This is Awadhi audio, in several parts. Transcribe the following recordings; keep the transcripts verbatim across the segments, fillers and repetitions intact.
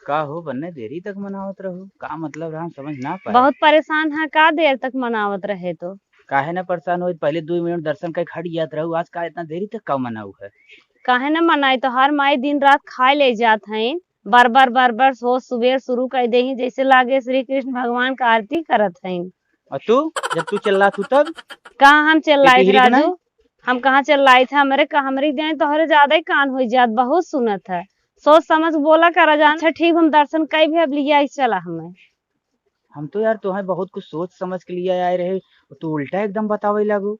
का हो बन्ने, देरी तक मनावत रहू? का मतलब रहा, हम समझ ना पाए। बहुत परेशान है, का देर तक मनावत रहे तो? काहे ना परेशान होई, पहले दो मिनट दर्शन करके हट जात रहू, आज का इतना देरी तक का मनाऊ है? काहे ना मनाई, तोहार माई दिन रात खाए ले जात हईन, बार बार बार बार सोच सुबेर शुरू कर देही, जैसे लागे श्री कृष्ण भगवान का आरती करत हईन। और तू, जब तू चिल्लात हू तब? कहाँ हम चिल्लाइत बेटी हिरी के राजू? नहीं? हम कहाँ चिल्लाइत है? हमरे का, हमरी दें तोहरे ज्यादा ही कान हो जात, बहुत सुनत है। सोच समझ बोला करा जान। अच्छा ठीक, हम दर्शन कई भी अब लिया ही चला हमें। हम तो यार तोहे बहुत कुछ सोच समझ के लिए आए रहे, तू उल्टा एकदम बतावे लागू।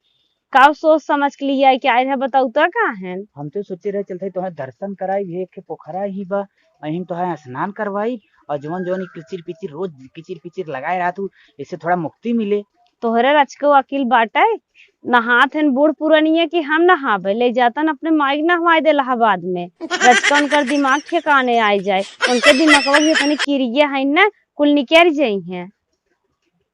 का सोच समझ के लिए आए, क्या आए रहे बताऊ तो का है? हम तो सोचे रहे चलते तोहे दर्शन कराई, ये एक पोखरा ही बा, अहिन तोहे स्नान करवाई, और जवन जवन ई किचिर पिचिर रोज किचिर पिचिर लगाए रहा तू, इससे थोड़ा मुक्ति मिले। तोहरे रचको अकिल बाटे, नहात हन बूढ़ पुरनिया कि हम नहाबे, ले जातन अपने माई के नहवाए दे इलाहाबाद में। रचका उनकर दिमाग ठिकाने आए जाए, उनके दिमागवा में इतनी किरिया है ना, कुल निकर जाई हैं।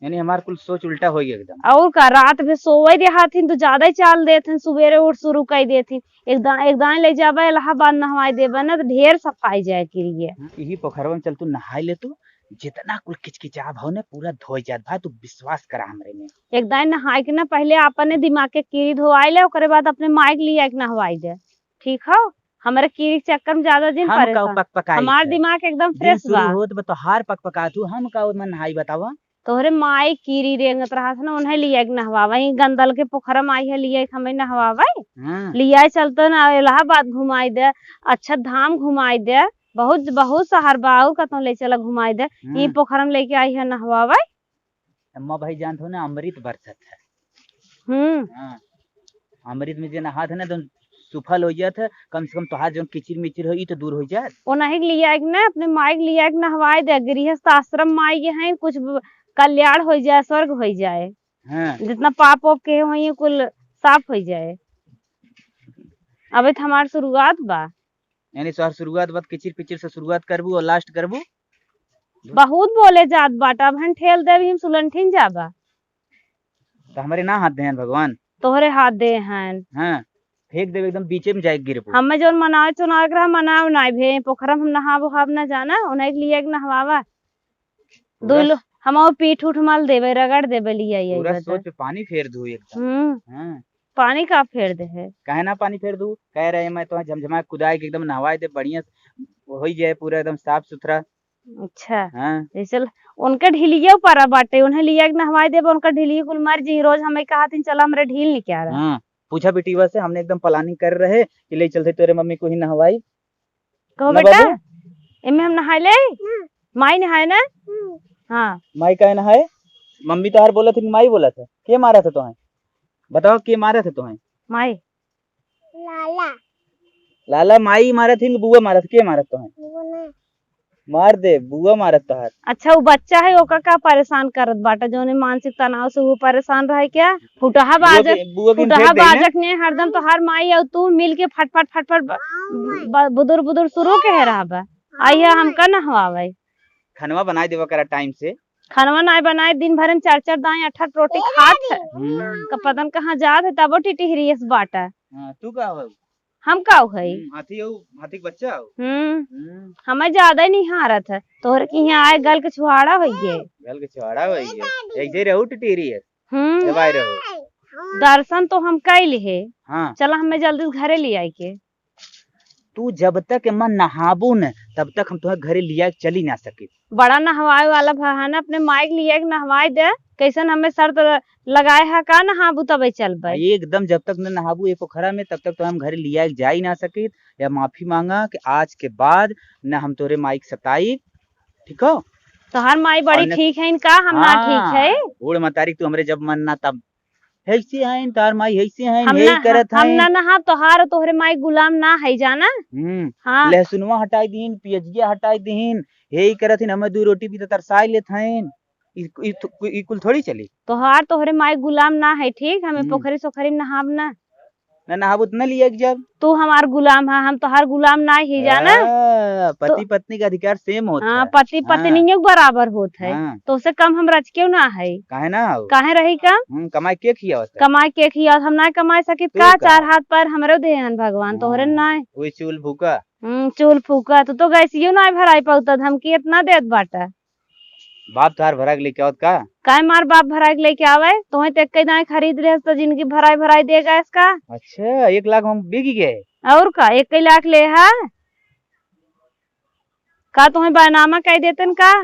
यानी हमार कुल सोच उल्टा हो गया एकदम। और का, रात में सोवे देहात हिन तो ज्यादा ही चाल देत हिन, सुबेरे उठ शुरू कर देत हिन। एक दा-, एक दाएं ले जाबे इलाहाबाद नहवाए देबे ना तो ढेर सफाई जाए किरिया। हम्म, यही पोखरवा में चल तू नहाए ले तू, जितना कुल किचकिचा भाव ने पूरा धोई जात भाई, तू विश्वास करा हमरे में। एक दाई नहाए के ना पहले अपने दिमाग के कीड़ी धोआई ले, ओकरे बाद अपने माई के लिए एक नहवाई दे, ठीक हो? हमरे कीड़ी के चक्कर में ज्यादा दिन हम का परेशान। पकपकाई हमार थे। दिमाग एकदम दिन fresh शुरू बा। होत बा तोहार पकपकात हूँ, हम का ओमे नहाई बतावा? तोहरे माई कीड़ी रेंगत रहत है ना, उन्हें लिए एक नहवावा, वहीं गंदल के पोखरा में आई है लिए एक हमें नहवावा। हाँ। लियाए चलते ना इलाहाबाद घुमाई दे, अच्छा धाम घुमाई दे, बहुत बहुत शहर बा, और कतौ ले चला घुमाई दे। ई हाँ। पोखरा में लेके आई है नहवावे। अम्मा भाई जानत हो ना, अमृत बरसत है। हम्म। हाँ। अमृत में जे नहात है ना, तो सुफल हो जात है, कम से कम तोहार जौन किचिर मिचिर हो, ई तो दूर हो जात। ओनही के लिए आइक ना, अपने माई के लिए आइक नहवाए दे, गृहस्थ आश्रम माई के हैं, कुछ ब-, कल्याण हो जाए, स्वर्ग हो जाए। हाँ। जितना पाप वाप के होई, कुल साफ हो जाए। अबे तो हमार शुरुआत बा। यानी तोहार शुरुआत बात किचिर पिचिर से शुरुआत करबू और last करबू? बहुत बोले जात बाटा, अब हम ठेल देब, हम सुलंठिन जाबा। तो हमरे ना हाथ देहन भगवान? तोहरे हाथ देहन। हाँ, फेंक देब एकदम बीचे में जाए गिरबू। हमें जौन मनावे चुनावे के रहा, मनावे नाई भे, पोखरा में हम नहाब उहाब ना जाना, उन्हें के लिए एक नहवावा। पूरा दुई लो, हम और पीठ उठ मल देबे, रगड़ देबे, लिया ये पूरा बता। सोच पे पानी फेर दू एकदम। हम्म। हाँ। पानी का फेर दे है? काहे ना पानी फेर दू? कह रहे मैं तो झमझमा कुदाए के एकदम नहवाए दे, बढ़िया से होई जाए पूरा एकदम साफ सुथरा। अच्छा। हाँ। जैसे ल-, उनके ढिलिया ऊपर बाटे, उन्हें लिया के नहवाए देबे, उनका ढिलिया कुल मर जी। रोज हमें कहा थी, "चला हमरे ढील निकाल।" हाँ, पूछा बिटिया से, हमने एकदम planning कर रहे कि ले चलते तोरे मम्मी को ही नहवाई। कहो ना बेटा, बाबू? एमे हम नहाए ले? हम्म। माई नहाए ना? हम्म। हाँ। माई काहे नहाए? मम्मी तोहार बोलत है कि माई बोलत है? के मारत है तोहे? बताओ, के मारत है तोहे? माई। लाला। लाला माई मारत है कि बुआ मारत? के मारत तोहे? बुआ ना। मार दे, बुआ मारत तोहार। अच्छा, वो बच्चा है, ओका का परेशान करत बाटा, जौने मानसिक तनाव से वो परेशान रहे क्या? फुटहा बुआ बाजक, के, बुआ के फुटहा फेंक दे ना। बाजक ने हरदम तोहार माई और तू मिल के फट फट फट फट ब-, ब-, बुदुर बुदुर शुरू के है रहा बा। आई है हमका नहवावे। खनवा बनाए देवा करा time से। खनवा नाय बनाए, दिन भर में चार चार दाएं अठा रोटी खात है। हम्म। का पता न कहाँ जात है, तबो टिटिहरी एस बाटा। हाँ, तू का हो? हम का हो है? हम्म, हाथी हो, हाथी के बच्चा हो। हम्म। हम्म। हमें ज्यादा ही नहीं हारत है। तोहरे के यहाँ आए गल के छुहाड़ा होइए। गल के छुहाड़ा होइए। ऐसे रहू टिटिहरी है। हम्म। जब आए रहो। दर्शन तो हम कई लिहे। हाँ। चला हमें जल्दी से घरे ले आए के। तू जब तक एमा नहाबू न, तब तक हम तोहे घरे लिया के चली ना सके। बड़ा नहवाए वाला भा है ना, अपने माई के लिया के नहवाए दे। कैसन हमें शर्त ल-, लगाए है का नहाबू तबे चलबे? आ, एकदम जब तक न नहाबू ए पोखरा में, तब तक तो हम घरे लिया के जा ही ना सके। या माफी मांगा कि आज के बाद न हम तोरे माई के सताई, ठीक हो? तोहार माई बड़ी और न-, ठीक है इनका, हम ना ठीक हाँ, है। बूढ़ मतारी तू हमरे जब मन ना तब ऐसे हैं, तार माई ऐसे हैं, हम यही ना, करत हम हैं। ना नहाब, तोहार तोहरे माई गुलाम ना है, जाना? हम्म। हाँ। लहसुनवा हटाई दीन, पियजिया हटाई दीन, यही करत हैं, हमें दू रोटी भी तो तरसाई लेत हैं। ई, ई, ई कुल थोड़ी चली। तोहार तोहरे माई गुलाम ना है, ठीक? हमें हम्म। पोखरी सोखरी में नहाब ना। ना नहाबू त ना लिया के जब। तू हमार गुलाम है, हम तोहार गुलाम ना ही जाना। हाँ, तो पति पत्नी का अधिकार same होत हाँ, है। पति हाँ। पत्नी के बराबर होत है। हाँ। तो उससे कम हम रचकेउ ना है। काहे ना हो? काहे रही कम? हम्म, कमाई के खियावत है? कमाई के खियावत, हम ना कमाई सकित तू का? का? चार हाथ पैर हमरे देहे हन भगवान, तोहरे हाँ, ना है। वही चूल फूका। हम्म, चूल फूका, तू तो गैसियो ना भराई पाउत, धमकी इतना देत बाटा। बाप तोहार भराई के लेके आवत का? काहे मार बाप भराई के लेके आवे? तोहे ते कई दाए खरीद लेस तो जिंदगी भराई भराई दे गैस का। अच्छा, एक लाख में बिक गए? और का, एक लाख ले हा? का तोहे बैनामा कह देतन का?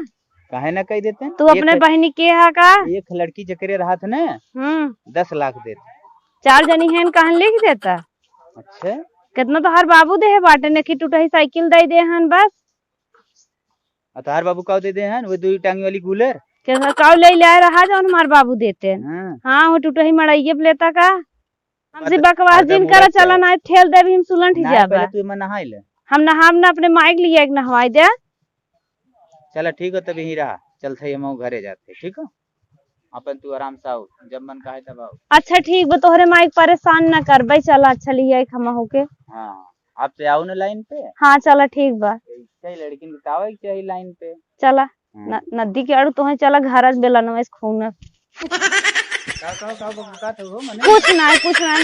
काहे ना कह देतन? तू एक अपने बहिनी के हा का? एक लड़की जकरे रहत ने, हम्म। दस लाख देत। चार जनी हैं, कहन लिख देता। अच्छा। कितना तोहार बाबू देहे बाटे, नेकी टूटही साइकिल दे दे हन बस। आ तोहार बाबू काऊ दे दे हन, वो दुई टांगी वाली कूलर? के काऊ ले ले आए रहा जौन हमार बाबू देते हैं। हाँ। हाँ, वो टूटही मड़ाइए पे लेता का? हमसे बात, बकवास हरदम जिन करा, उड़त चला है। ना ठेल देबी हम सुलंठ ना, जाबा। पहले तू एमा नहाई ले। हम नहाब ना, अपने माइक लिए एक नहवाई दे। चला ठीक हो, तब यहीं रहा, चलते ही हम घरे जाते, ठीक हो? अपन तू आराम से आओ, जब मन कहे तब आओ। अच्छा ठीक बा, तोहरे माइक परेशान ना करबे, चला अच्छा लिया एक हम होके। हाँ, आप से आओ ना लाइन पे। हाँ चला ठीक बा। कई लड़किन के आवे के चाहिए लाइन पे। चला। हम्म। न-, नदी के आड़ू तोहे चला घर आज बेला नवेश खून। का, का, का बकबकात हो मने? कुछ ना, कुछ ना,